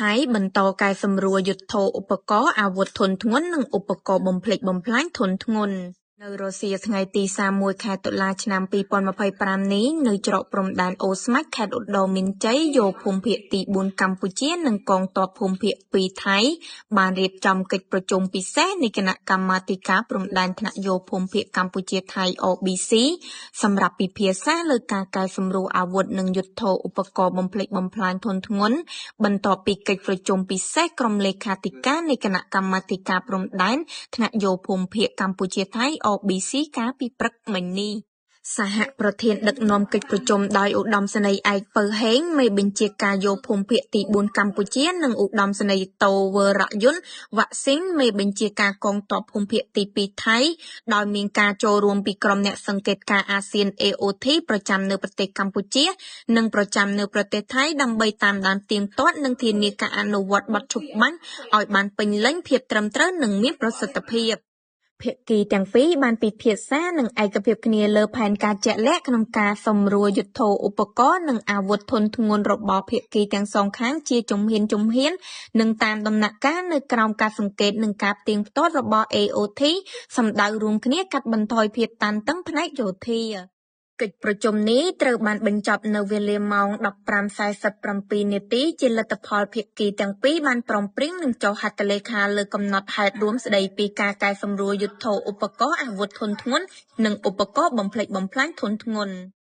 ថៃបន្តកែសម្រួលយុទ្ធោឧបករណ៍ អាវុធធុនធ្ងន់ និងឧបករណ៍បំផ្លិចបំផ្លាញធុនធ្ងន់។ នៅរសៀលថ្ងៃទី៣១ ខែតុលា ឆ្នាំ២០២៥នេះ នៅច្រកព្រំដែនអូរស្មាច់ ខេត្តឧត្តរមានជ័យ យោភូមិភាគទី៤កម្ពុជា និងកងទ័ពភូមិភាគ២ថៃ បានរៀបចំកិច្ចប្រជុំពិសេសនៃគណៈកម្មាធិការព្រំដែនថ្នាក់យោភូមិភាគកម្ពុជាថៃ RBC សម្រាប់ពិភាក្សាលើការកែសម្រួលអាវុធ និងយុទ្ធោឧបករណ៍បំផ្លិចបំផ្លាញធុនធ្ងន់ បន្ទាប់ពីកិច្ចប្រជុំពិសេសក្រុមលេខាធិការនៃគណៈកម្មាធិការព្រំដែនថ្នាក់យោភូមិភាគកម្ពុជាថៃ RBC កាលពីព្រឹកមិញនេះ។ សហប្រធានដឹកនាំកិច្ចប្រជុំដោយឧត្តមសេនីយ៍ឯក ពៅហេង មេបញ្ជាការយោភូមិភាគទី៤កម្ពុជា និងឧត្តមសេនីយ៍ទោ វើរយុន វ៉ាក់ស៊ីន មេបញ្ជាការកងទ័ពភូមិភាគទី២ថៃ ដោយមានការចូលរួមពីក្រុមអ្នកសង្កេតការណ៍អាស៊ាន AOT ប្រចាំនៅប្រទេសកម្ពុជា និងប្រចាំនៅប្រទេសថៃ ដើម្បីតាមដានផ្ទៀងផ្ទាត់ និងធានាការអនុវត្តបទឈប់បាញ់ឲ្យបានពេញលេញ ភាពត្រឹមត្រូវ និងមានប្រសិទ្ធភាព។ ភាគីទាំងពីរបានពិភាក្សា និងឯកភាពគ្នាលើផែនការជាក់លាក់ក្នុងការសម្រួលយុទ្ធោឧបករណ៍ និងអាវុធធុនធ្ងន់របស់ភាគីទាំងសងខាងជាជំហានៗ និងតាមដំណាក់កាល នៅក្រោមការសង្កេត និងការផ្ទៀងផ្ទាត់របស់ AOT សំដៅរួមគ្នាកាត់បន្ថយភាពតានតឹងផ្នែកយោធា។ កិច្ចប្រជុំនេះត្រូវបានបញ្ចប់នៅវេលាម៉ោង ១៥:៤៧ នាទី ជាលទ្ធផលភាគីទាំងពីរបានព្រមព្រៀង និងចុះហត្ថលេខាលើកំណត់ហេតុរួមស្ដីពីការកែសម្រួលយុទ្ធោឧបករណ៍ អាវុធធុនធ្ងន់ និងឧបករណ៍បំផ្លិចបំផ្លាញធុនធ្ងន់។